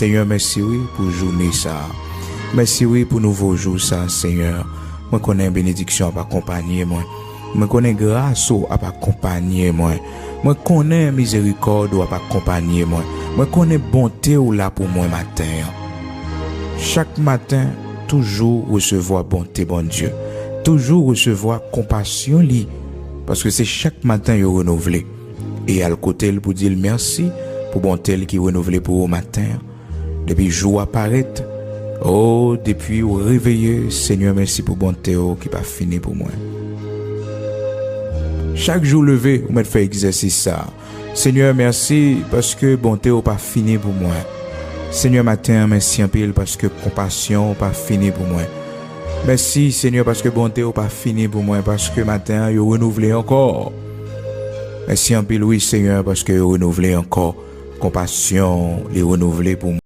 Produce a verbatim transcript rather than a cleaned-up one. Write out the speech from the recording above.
Senyè, mèsi wi pou jounen sa a. Mèsi wi pou nouvo jou sa a, Senyè. Mwen konnen benediksyon ap akonpanye mwen. Mwen konnen gras ou ap akonpanye mwen. Mwen konnen mizerikòd ou ap akonpanye mwen. Mwen konnen bonte ou la pou mwen maten an. Chak maten, toujou resevwa bonte Bondye. Toujou resevwa konpasyon li, paske se chak maten yo renouvle. E al kote l pou di l mèsi pou bonte l ki renouvle pou ou maten an. Depi jou a parèt, o, depi ou reveye, Senyè, mèsi pou bonte ou ki pa fini pou mwen. Chak jou leve, ou mèt fè egzèsis sa a. Senyè, mèsi paske bonte ou pa fini pou mwen. Senyè, maten an, mèsi anpil paske konpasyon ou pa fini pou mwen. Mèsi, Senyè, paske bonte ou pa fini pou mwen, paske maten an, yo renouvle ankò. Mèsi anpil, wi, Senyè, paske yo renouvle ankò. Konpasyon, li renouvle pou mwen.